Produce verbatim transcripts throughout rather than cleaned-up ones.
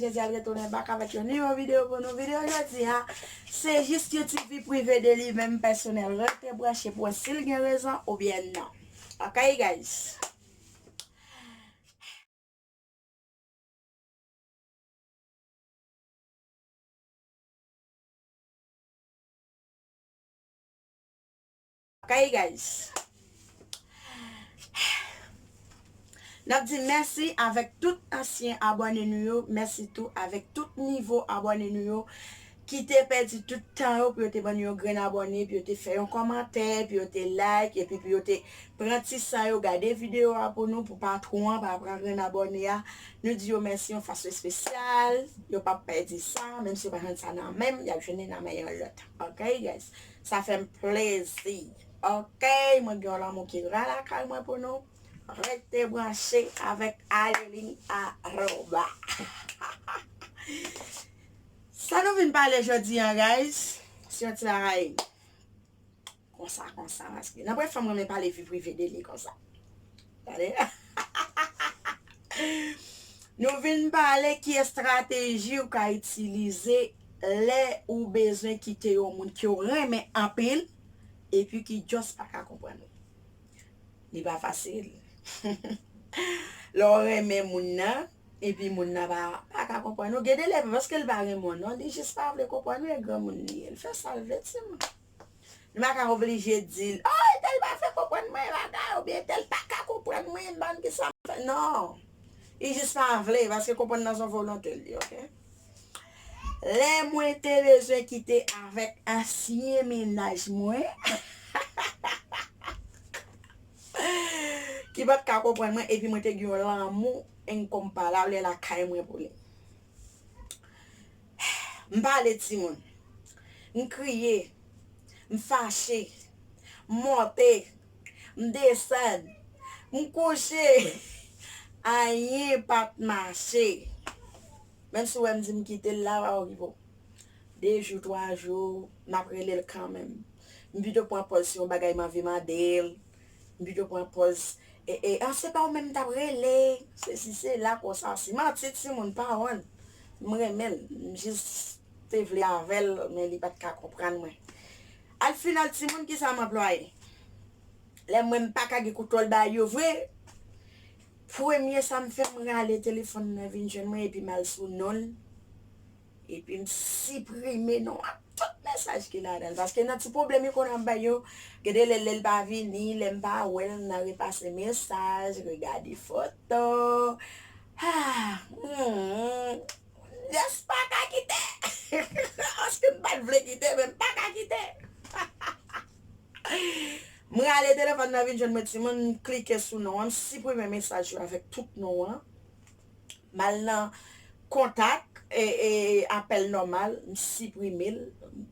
Jezi al retounen back avèk yon nouvo videyo pou nou. Videyo jodi a, se jis yon ti vi prive de li menm pèsonèl. Rete branche pou wè si l gen rezon oubyen non. Ok, guys? Ok, guys. N ap di mèsi avèk tout ansyen abòne nou yo. Mèsi tou avèk tout nivo abòne nou yo ki te pèdi tout tan yo pou yo te ban nou yon grenn abòne, pou yo te fè yon kòmantè, pou yo te like, epi pou yo te pran ti san yo gade videyo a pou nou, pou patwon an pa pran grenn abòne a. Nou di yo mèsi yon fason espesyal. Yo p ap pèdi sa, menm si yo pa jwenn sa nan men m, y ap jwenn li nan men yon lòt. Ok, guys? Sa fè m plezi. Ok, mwen gen yon lanmou ki ra lakay mwen pou nou. Rete branche avèk Adeline Aroba. Sa nou vin pale jodi a, guys, se yon ti bagay konsa, konsa, paske nan brèf, fanm renmen pale vi prive de li konsa. Tande? Nou vin pale ki estrateji ou ka itilize lè ou bezwen kite yon moun ke w renmen anpil, epi ki just pa ka konprann ou. Li pa fasil. Lè w renmen moun nan, epi moun nan pa, pa ka konprann ou, gen de lè, paske l pa renmen w non, li jis pa vle konprann ou, e granmoun li ye. L fè sa l vle, timoun. Nou pa ka oblije di l, oh, entèl pa vle konprann mwen, bagay, oubyen entèl pa ka konprann mwen, m pa konn kisa m fè. Non. Li jis pa vle, paske konprann nan se yon volonte l ye, ok? Lè mwen te bezwen kite avèk ansyen mennaj mwen, ki pa t ka konprann mwen, epi mwen te gen yon lanmou incomparable lakay mwen pou li. M pale timoun. M kriye. M fache. M monte. M desann. M kouche. Anyen pa t mache. Menm si w wè m di m kite l la, pa okipe w. De jou, twa jou, m ap rele l kanmenm. M pito pran pòz se yon bagay m anvi mande l. M pito pran pòz, e, e, ah, se pa ou menm m t ap rele. Sesi, sela, konsa. Se manti, timoun, pawòl. M renmen l. M jis te vle avè l, men li pa t ka konprann mwen. Al final, timoun, kisa m anplwaye? Lè mwen m pa ka gen kontwòl bagay yo vre, premye sa m fè, m rale telefòn nan vin jwenn mwen epi m al sou non l. Epi m siprime non ak tout mesaj ki ladan l. Paske nan ti pwoblèm yo konn ap bay yo, gen de lè, lè l pa vini, lè m pa wè l, m nan repase mesaj, regade foto. Ah, hmm. Just pa ka kite. Paske m pa t vle kite, men m pa ka kite. M rale telefòn nan vin jwenn mwen timoun, m klike sou non an, m siprime mesaj yo avèk tout non an. M al nan kontak, e, e, apèl nòmal, m siprime l,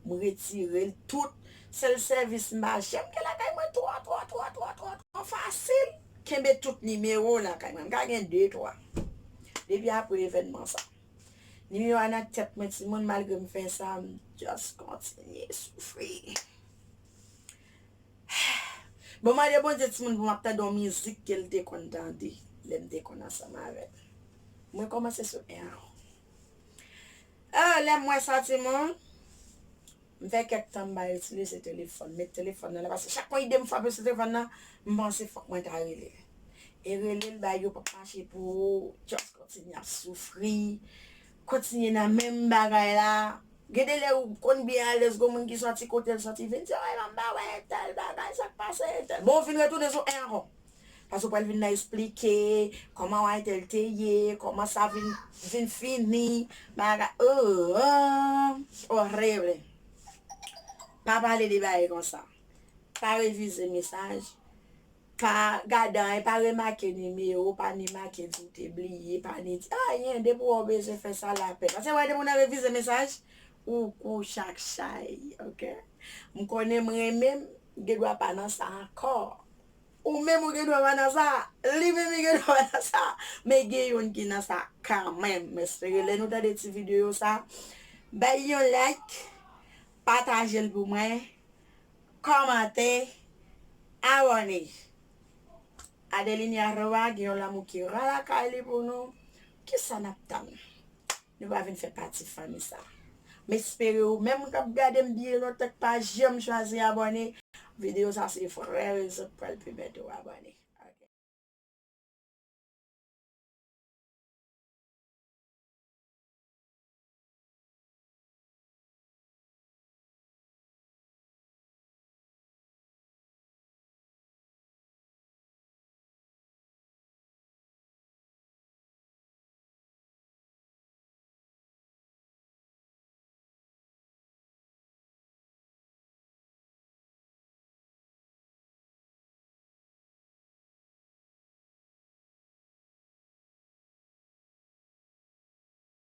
m retire l tout. Sèl sèvis m pa janm gen lakay mwen twò, twò, twò, twò, twò, twò fasil. Kenbe tout nimewo lakay mwen. M ka gen de, twa. Depi apre evènman sa. Nimewo a nan tèt mwen, timoun, malgre m fè sa, m just kontinye soufri. Bon, mande Bondye, timoun, pou m ap tande yon mizik ke l te konn tande lè m te konn ansanm avè l. Mwen kòmanse sou en an. Ah, lè m wè sa, timoun, m fè kèk tan m pa itilize telefòn, met telefòn nan la, paske chak fwa ide m frape sou telefòn nan, m panse fòk mwen ta rele l. E rele l, bagay yo p ap mache pou ou, just kontinye ap soufri, kontinye nan menm bagay la. Gen de lè ou konn byen alèz, gon moun ki sòti kote l sòti vin di, ay, m pa wè entèl bagay, sa k pase entèl. Bon, ou vin retounen sou en ankò. Paske w pral vin nan esplike kòman entèl te ye, kòman sa vin, vin fini, bagay, oh, oh, orèb. Pa pale de bagay konsa. Pa revize mesaj. Pa gade anyen, pa remake nimewo, pa ni make di w te bliye, pa ni di anyen. Depi w wè w bezwen fè sa, lapè. Paske w wè depi w nan revize mesaj, ou kou chak chay, ok? M konnen m renmen m, m gen dwa pa nan sa ankò. Ou menm ou gen dwa pa nan sa, li menm li gen dwa pa nan sa. Men gen youn ki nan sa kanmenm. M espere lè nou tande ti videyo sa, bay yon like, pataje l pou mwen, kòmante, abòne. Adeline Aroa gen yon lanmou ki ra lakay li pou nou. Kisa n ap tann? nou pa vin fè pati fanmi sa. M espere ou menm k ap gade m byen lontan, k pa janm chwazi abòne, videyo sa se vrè rezon k pral pèmèt ou abòne.